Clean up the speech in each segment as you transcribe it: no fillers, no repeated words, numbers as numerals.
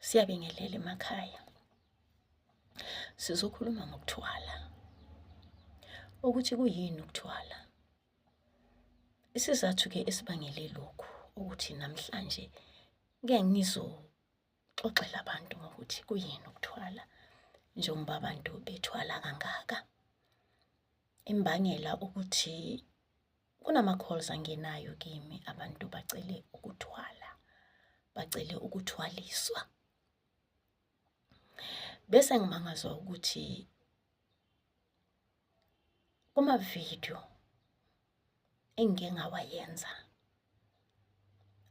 Siyabingelela emakhaya. Sizokhuluma ngokuthwala. Ukuthi kuyini ukuthwala? Isizathu-ke esibangele lokhu ukuthi namhlanje ngeke ngizoxoxela abantu ngokuthi kuyini ukuthwala njengoba abantu bethwala kangaka. Imbangela ukuthi kunama-calls angenayo kimi abantu bacele ukuthwala, bacele ukuthwaliswa. Bese ngimangazwa ukuthi kuma-video engike ngawayenza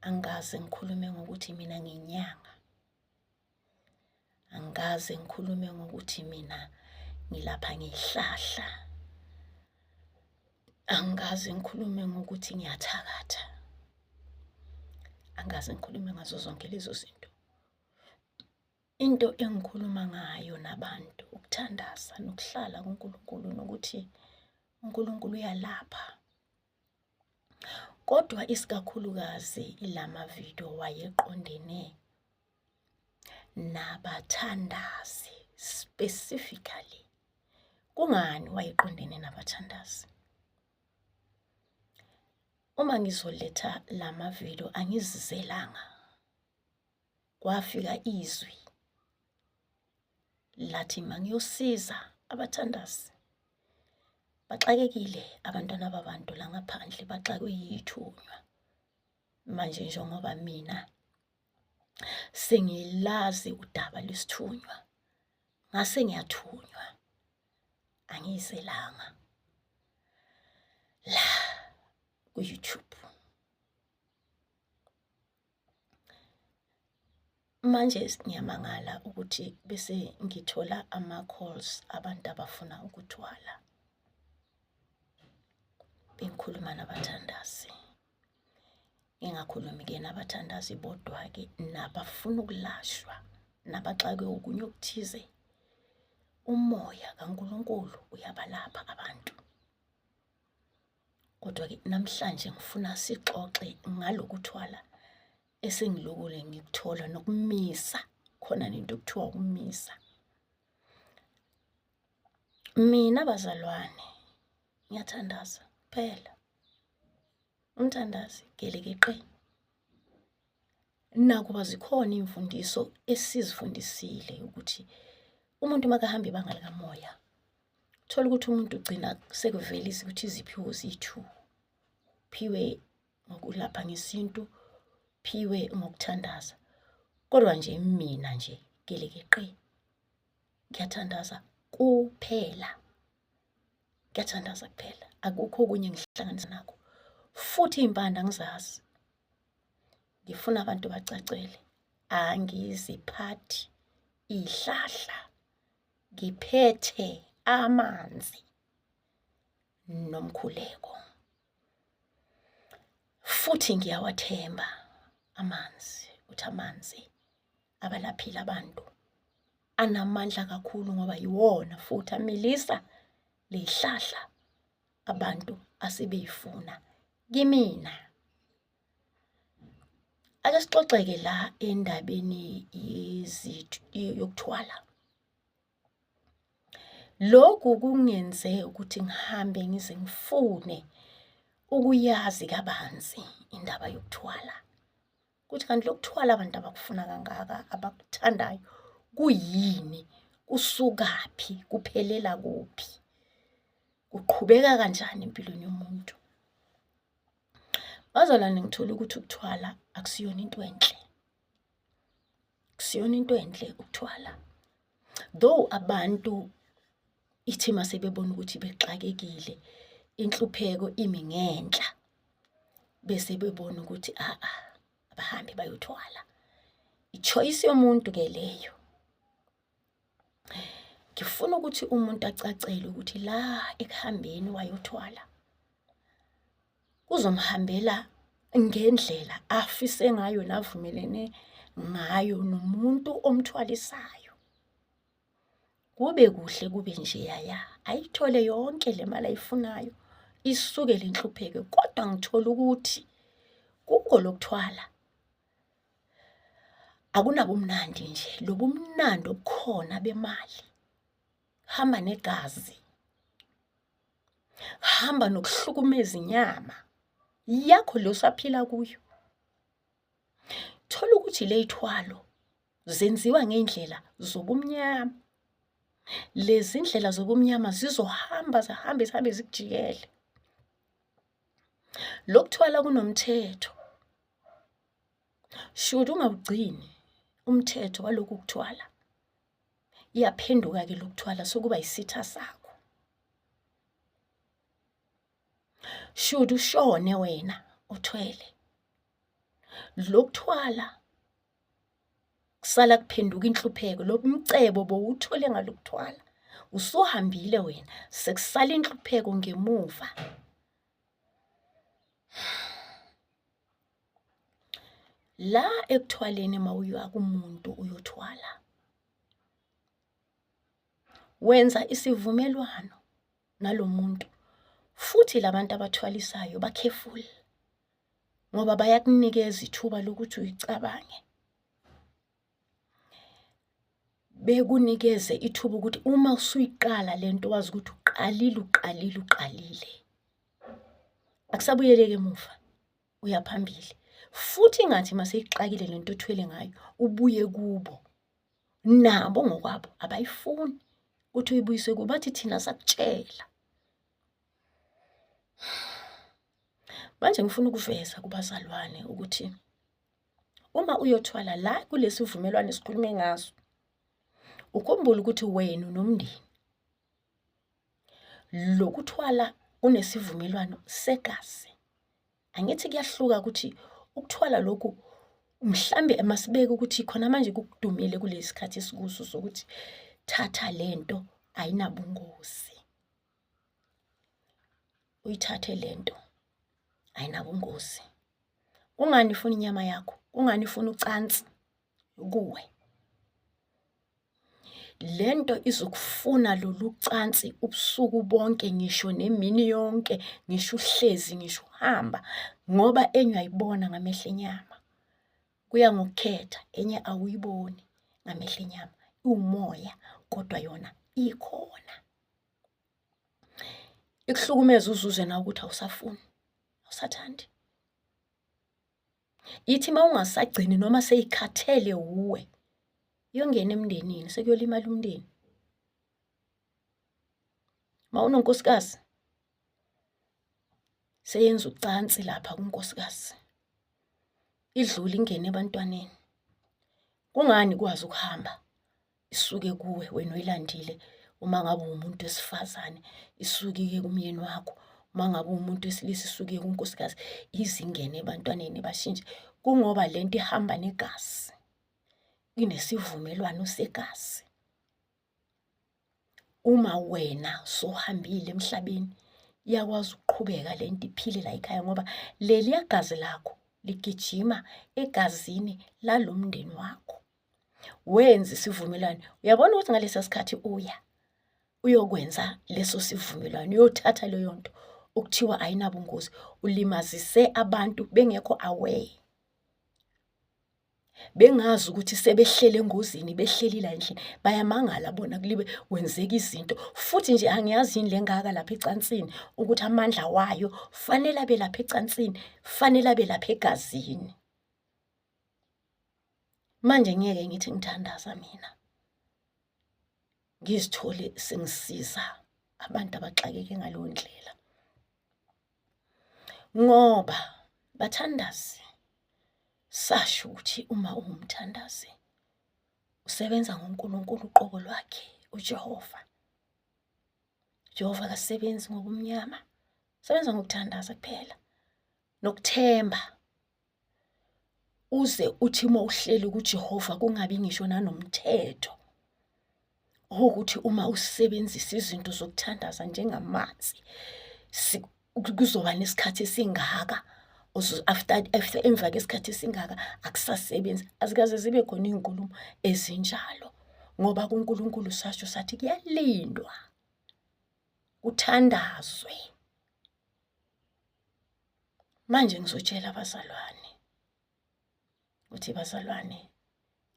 angikaze ngikhulume ngokuthi mina ngiyinyanga. Angikaze ngikhulume ngokuthi mina ngilapha ngehlahla. Angikaze ngikhulume ngokuthi ngiyathakatha. Angikaze ngikhulume ngazo zonke lezo zinto. Into engikhuluma ngayo nabantu ukuthandaza nokuhlala kuNkulunkulu nokuthi uNkulunkulu uyalapha. Kodwa isikakhulukazi ilama video wayeqondene nabathandazi specifically. Kungani wayeqondene nabathandazi? Uma ngizoletha lama video angizizelanga. Kwafika izwi lathi mangiyosiza abathandazi. Baxakekile abantwana babantu la ngaphandle baxakwe yithunywa. Manje njengoba mina sengilazi udaba lwesithunywa ngase ngiyathunywa angiyizelanga la ku-YouTube. Manje ngiyamangala ukuthi bese ngithola ama-calls abantu abafuna ukuthwala. Bengikhuluma nabathandazi. Ngingakhulumi-ke nabathandazi bodwa-ke nabafuna ukulashwa, nabaxakwe okunye okuthize. Umoya kaNkulunkulu uyabalapha abantu. Kodwa-ke namhlanje ngifuna sixoxe ngalokuthwala esengilokule ngikuthola nokumisa khona nento okuthiwa ukumisa. Mina bazalwane ngiyathandaza kuphela. Umthandazi gelekeqe. Nakuba zikhona iy'mfundiso esizifundisile ukuthi umuntu makahamba ibanga likamoya, thola ukuthi umuntu ugcina sekuvelisa ukuthi iziphiwo ziyi-two. Uphiwe ngokulapha ngesintu, uphiwe ngokuthandaza. Kodwa nje mina nje gelekeqe ngiyathandaza kuphela. Ngiyathandaza kuphela, akukho okunye engihlanganisa nakho. Futhi iy'mpande angizazi. Ngifuna abantu bacacele, angiziphathi iy'hlahla, ngiphethe amanzi nomkhuleko. Futhi ngiyawathemba amanzi, ukuthi amanzi abalaphile abantu anamandla kakhulu ngoba yiwona futhi amilisa leyihlahla abantu asebeyifuna kimina. Ake sixoxeke la endabeni yokuthwala. Lokhu kungenze ukuthi ngihambe ngize ngifune ukuyazi kabanzi indaba yokuthwala. Ukuthi kanti lokuthwala abantu abakufuna kangaka, abakuthandayo kuyini, kusukaphi, kuphelela kuphi, kuqhubeka kanjani empilweni yomuntu. Bazalwane ngithole ukuthi ukuthwala akusiyona into enhle. Akusiyona into enhle ukuthwala. Though abantu ithi mase bebona ukuthi bexakekile, inhlupheko imi ngenhla, bese bebona ukuthi a-a abahambe bayothwala. I-choice yomuntu-ke leyo. Ngifuna ukuthi umuntu acacelwe ukuthi la ekuhambeni wayothwala kuzomhambela ngendlela afise ngayo navumelene ngayo nomuntu omthwalisayo. Kube kuhle kube njeyaya, ayithole yonke le mali ayifunayo, isuke le nhlupheko. Kodwa ngithola ukuthi kuko lokuthwala. Akunabumnandi nje, lobumnandi obukhona bemali hamba negazi, hamba nokuhlukumeza inyama yakho le osaphila kuyo. Thola ukuthi ley'thwalo zenziwa ngey'ndlela zobumnyama. Lezi ndlela zobumnyama zizohamba zihambe zihambe zikujikele. Lokuthwala kunomthetho. Should ungawugcini umthetho walokhu kuthwala, iyaphenduka-ke lokuthwala sokuba isitha sakho. Should ushone wena uthwele, lokuthwala kusala kuphenduka inhlupheko, lo mcebo bowuthole ngalokuthwala usuhambile wena, sekusala inhlupheko ngemuva. La ekuthwaleni mawuya kumuntu uyothwala, wenza isivumelwano nalo muntu futhi labantu abathwalisayo ba-careful ngoba bayakunikeza ithuba lokuthi uyicabange. Bekunikeze ithuba ukuthi uma usuyiqala lento wazi ukuthi uqalile uqalile uqalile. Akusabuyeleki emuva, uya phambili. Futhi ingathi uma seyixakile lento othwele ngayo ubuye kubo. Nabo ngokwabo abayifuni ukuthi uyibuyise kubo, bathi thina sakutshela. Manje ngifuna ukuveza kubazalwane ukuthi uma uyothwala la kulesi vumelwano esikhulume ngaso, ukhumbule ukuthi wena unomndeni. Lokuthwala kunesivumelwano segazi. Angithi kuyahluka ukuthi ukuthwala lokhu mhlambe masibeke ukuthi khona manje kukudumile kulesi sikhathi esikuso sokuthi thatha lento ayinabungozi. Uyithathe lento ayinabungozi. Kungani ifuna inyama yakho? Kungani ifuna ucansi kuwe? Lento izokufuna lolu cansi ubusuku bonke ngisho nemini yonke, ngisho uhlezi, ngisho uhamba ngoba enye uyayibona ngamehlo enyama. Kuya ngokukhetha, enye awuyiboni ngamehlo enyama, iwumoya kodwa yona ikhona. Ikuhlukumeze uzuze nawe ukuthi awusafuni, awusathandi. Ithi uma ungasagcini noma seyikhathele wuwe, iyongena emndenini sekuyolimala umndeni. Uma unonkosikazi seyenza ucansi lapha kunkosikazi, idlule ingene ebantwaneni. Kungani ikwazi ukuhamba isuke kuwe wena oyilandile uma ngabe uwumuntu wesifazane, isuke iye kumyeni wakho, uma ngabe uwumuntu wesilisa isuke iye kunkosikazi, ize ingene ebantwaneni bashintshe. Kungoba le nto ihamba negazi, inesivumelwano segazi. Uma wena sohambile emhlabeni iyakwazi ukuqhubeka le nto iphile la ekhaya ngoba leliya gazi lakho ligijima egazini lalo mndeni wakho. Wenza isivumelwano, uyabona ukuthi ngalesa sikhathi uya uyokwenza leso sivumelwano, uyothatha leyo nto okuthiwa ayinabungozi, ulimazise abantu bengekho aware. Bengazi ukuthi sebehlele engozini, behleli la endlini, bayamangala bona kulibe kwenzeka izinto. Futhi nje angiyazi yini le ngaka lapha ecansini ukuthi amandla wayo fanele abe lapha ecansini, fanele abe lapha egazini. Manje ngeke ngithi ngithandaza mina ngizithole sengisiza abantu abaxakeke ngaleyo ndlela. Ngoba bathandazi sasho ukuthi uma uwumthandazi usebenza ngoNkulunkulu uqobo lwakhe uJehova. uJehova akasebenzi ngobumnyama, usebenza ngokuthandaza kuphela nokuthemba. Uze uthi uma uhleli kuJehova kungabi ngisho nanomthetho ukuthi uma usebenzisa izinto zokuthandaza njengamanzi kuzoba nesikhathi esingaka after after emva kwesikhathi esingaka akusasebenzi. Azikaze zibe khona iy'nkulumo ezinjalo ngoba kuNkulunkulu sasho sathi kuyalindwa kuthandazwe. Manje ngizotshela abazalwane ukuthi bazalwane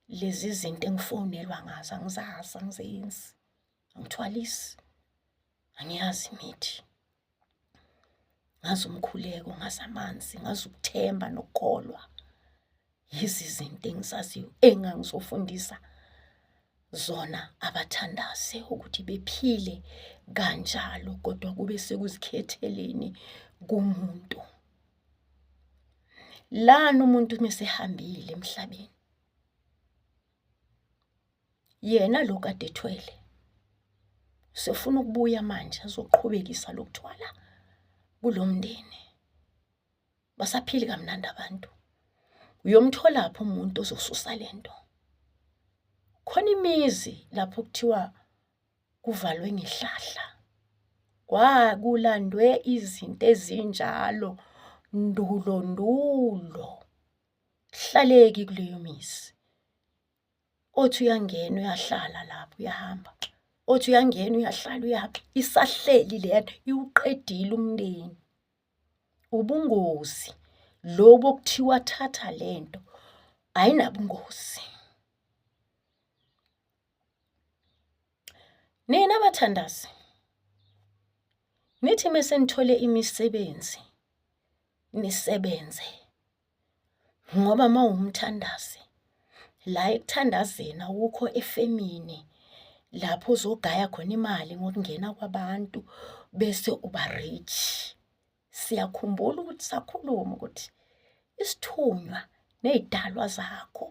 Lezi zinto engifonelwa ngazo angizazi, angizenzi, angithwalisi, angiyazi imithi. Ngazi umkhuleko, ngazi amanzi, ngazi ukuthemba nokukholwa. Yizi izinto engizaziyo engangizofundisa zona abathandaze ukuthi bephile kanjalo kodwa kube sekuzikhetheleni kumuntu. Lana umuntu mesehambile emhlabeni, yena lo kade ethwele usefuna ukubuya manje azoqhubekisa lokuthwala kulo mndeni. Basaphili kamnandi abantu. Uyomtholaphi umuntu ozosusa le nto? Khona imizi lapho kuthiwa kuvalwe ngehlahla. Kwakulandwe izinto ezinjalo ndulo ndulo. Akuhlaleki kuleyo mizi. Othi uyangena uyahlala lapho uyahamba, othi uyangena uyahlala uyahamba, isahleli leya nto iwuqedile umndeni. Ubungozi lobu okuthiwa thatha le nto ayinabungozi. Nina bathandazi, nithi mese nithole imisebenzi nisebenze ngoba uma uwumthandazi la ekuthandazeni awukho efemini lapho uzogaya khona imali ngokungena kwabantu bese uba rich. Siyakhumbula ukuthi sakhuluma ukuthi isithunywa ney'dalwa zakho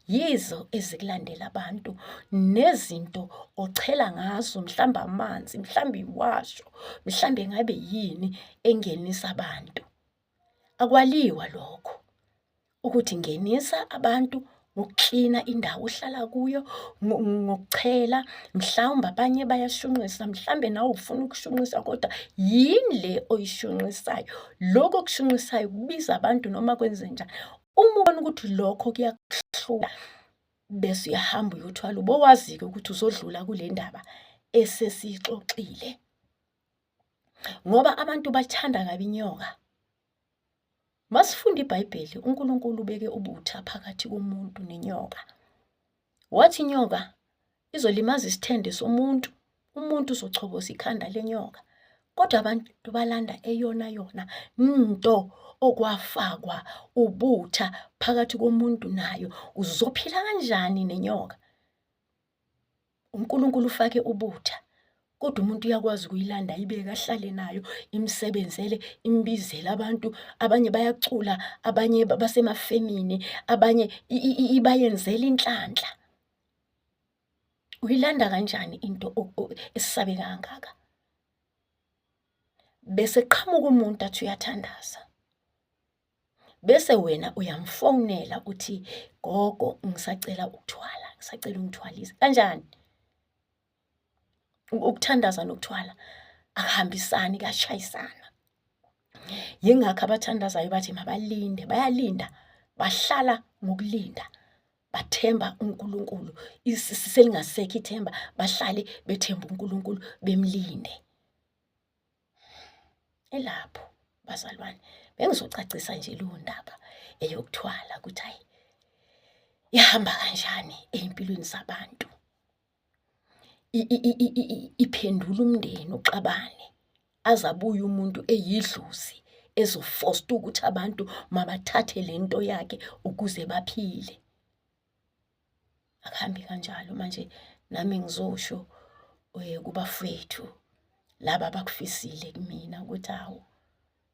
yizo ezikulandela abantu nezinto ochela ngazo mhlawumbe amanzi, mhlawumbe iwasho, mhlawumbe ngabe yini engenisa abantu. Akwaliwa lokho ukuthi ngenisa abantu ngokuklina indawo ohlala kuyo, ngokuchela, mhlawumbe abanye bayashunqisa, mhlawumbe nawe ufuna ukushunqisa kodwa yini le oyishunqisayo? Lokhu okushunqisayo kubiza abantu noma kwenzenjani? Uma ubona ukuthi lokho kuyakuhlula bese uyahamba uyothwala, ubowazi-ke ukuthi uzodlula kule ndaba esesiyixoxile. Ngoba abantu bathanda kabi inyoka. Masifunda iBhayibheli, uNkulunkulu ubeke ubutha phakathi komuntu nenyoka. Wathi inyoka izolimaza isithende somuntu, umuntu uzochoboza ikhanda lenyoka. Kodwa abantu balanda eyona yona nto okwafakwa ubutha phakathi komuntu nayo. Uzophila kanjani nenyoka? UNkulunkulu ufake ubutha kodwa umuntu uyakwazi ukuyilanda ayibeke ahlale nayo imsebenzele imbizele abantu abanye bayacula abanye basemafemini abanye ibayenzela inhlanhla. Uyilanda kanjani into esabeka kangaka? Bese qhamuka umuntu athi uyathandaza. Bese wena uyamfonela uthi gogo ngisacela ukuthwala, ngisacela ungithwalise. Kanjani? Ukuthandaza nokuthwala akuhambisani kuyashayisana. Yingakho abathandazayo bathi mabalinde, bayalinda, bahlala ngokulinda. Bathemba uNkulunkulu, selingasekho ithemba, bahlale bethemba uNkulunkulu bemlinde. Elapho bazalwane, bengizocacisa nje leyo ndaba eyokuthwala ukuthi hhayi ihamba kanjani ey'mpilweni zabantu. Iphendula umndeni uxabane aze abuye umuntu eyidlozi ezofosta ukuthi abantu mabathathe le nto yakhe ukuze baphile. Akuhambi kanjalo manje nami ngizosho kubafwethu laba abakufisile kumina ukuthi hawu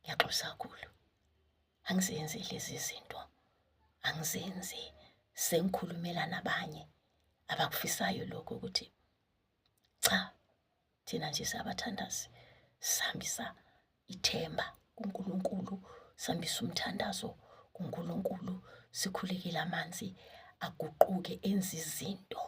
ngiyaxolisa kakhulu angizenzi lezi zinto angizenzi sengikhulumela nabanye abakufisayo lokho ukuthi cha Thina nje sabathandazi sihambisa ithemba kuNkulunkulu, sihambisa umthandazo kuNkulunkulu, sikhulekele amanzi aguquke enze izinto.